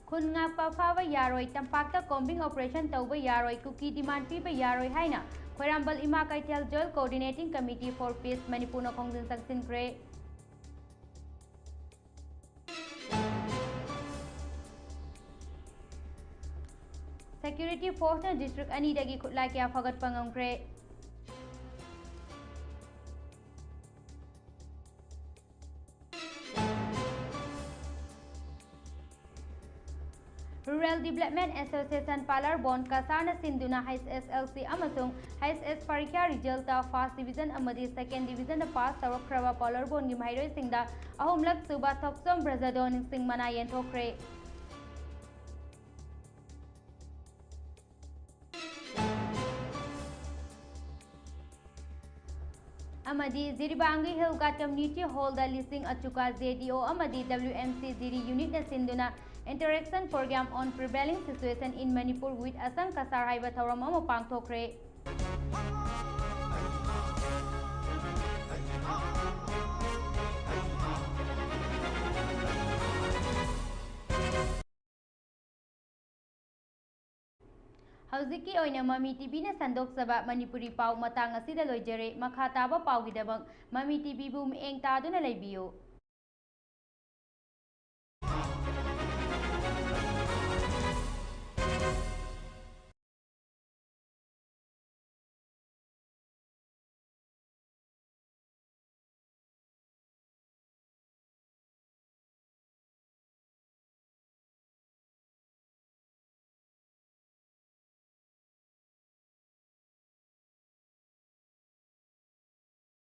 ꯈꯨꯟ ꯉꯥꯛꯄ ꯐꯥꯕ ꯌꯥꯔꯣꯏ, ꯇꯝꯄꯥꯛꯇ ꯀꯣꯝꯕꯤꯡ ꯑꯣꯄꯔꯦꯁꯟ ꯇꯧꯕ ꯌꯥꯔꯣꯏ, ꯀꯨꯀꯤ ꯗꯤꯃꯥꯟ ꯄꯤꯕ ꯌꯥꯔꯣꯏ ꯍꯥꯏꯅ ꯈ꯭ꯋꯥꯏꯔꯝꯕꯜ ꯏꯃꯥ ꯀꯩꯊꯦꯜ Joint Coordinating Committee for Peace ꯃꯅꯤꯄꯨꯔꯅ ꯈꯣꯡꯖꯪ ꯆꯪꯁꯤꯟꯈ꯭ꯔꯦ꯫ ꯁꯦꯀ꯭ꯌꯨꯔꯤꯇꯤ ꯐꯣꯔꯁꯅ ꯗꯤꯁꯇ꯭ꯔꯤꯛ ꯑꯅꯤꯗꯒꯤ ꯈꯨꯠꯂꯥꯏ ꯀꯌꯥ ꯐꯒꯠꯄ ꯉꯝꯈ꯭ꯔꯦ꯫ Rural Development Association Palar Bond ꯀꯁꯥꯔꯅ ꯁꯤꯟꯗꯨꯅ H S L C ꯑꯃꯁꯨꯡ H S ꯄꯔꯤꯈ꯭ꯌꯥ ꯔꯤꯖꯜꯇ first division ꯑꯃꯗꯤ second divisionꯗ ꯄꯥꯁ ꯇꯧꯔꯛꯈ꯭ꯔꯕ ꯄꯥꯂꯔ ꯕꯣꯟꯒꯤ ꯃꯍꯩꯔꯣꯏꯁꯤꯡꯗ ꯑꯍꯨꯝꯂꯛ ꯁꯨꯕ ꯊꯣꯛꯆꯣꯝ ꯕ꯭ꯔꯖꯗꯣꯟ ꯅꯤꯡꯁꯤꯡ ꯃꯅꯥ ꯌꯦꯟꯊꯣꯛꯈ꯭ꯔꯦ꯫ ꯑꯃꯗꯤ ꯖꯤꯔꯤꯕꯥꯝꯒꯤ Hill Guard Community Hallꯗ ꯂꯤꯁꯤꯡ ꯑꯆꯨꯀꯥ J D O ꯑꯃꯗꯤ W M C ꯖꯤꯔꯤ unitꯅ ꯁꯤꯟꯗꯨꯅ Interaction Program on Prevailing Situation in Manipur with Asang Kasar ꯍꯥꯏꯕ ꯊꯧꯔꯝ ꯑꯃ ꯄꯥꯡꯊꯣꯛꯈ꯭ꯔꯦ꯫ ꯍꯧꯖꯤꯛꯀꯤ ꯑꯣꯏꯅ ꯃꯃꯤ ꯇꯤꯚꯤꯅ ꯁꯟꯗꯣꯛꯆꯕ ꯃꯅꯤꯄꯨꯔꯤ ꯄꯥꯎ ꯃꯇꯥꯡ ꯑꯁꯤꯗ ꯂꯣꯏꯖꯔꯦ꯫ ꯃꯈꯥ ꯇꯥꯕ ꯄꯥꯎꯒꯤꯗꯃꯛ ꯃꯃꯤ ꯇꯤꯚꯤꯕꯨ ꯃꯤꯠꯌꯦꯡ ꯇꯥꯗꯨꯅ ꯂꯩꯕꯤꯌꯨ꯫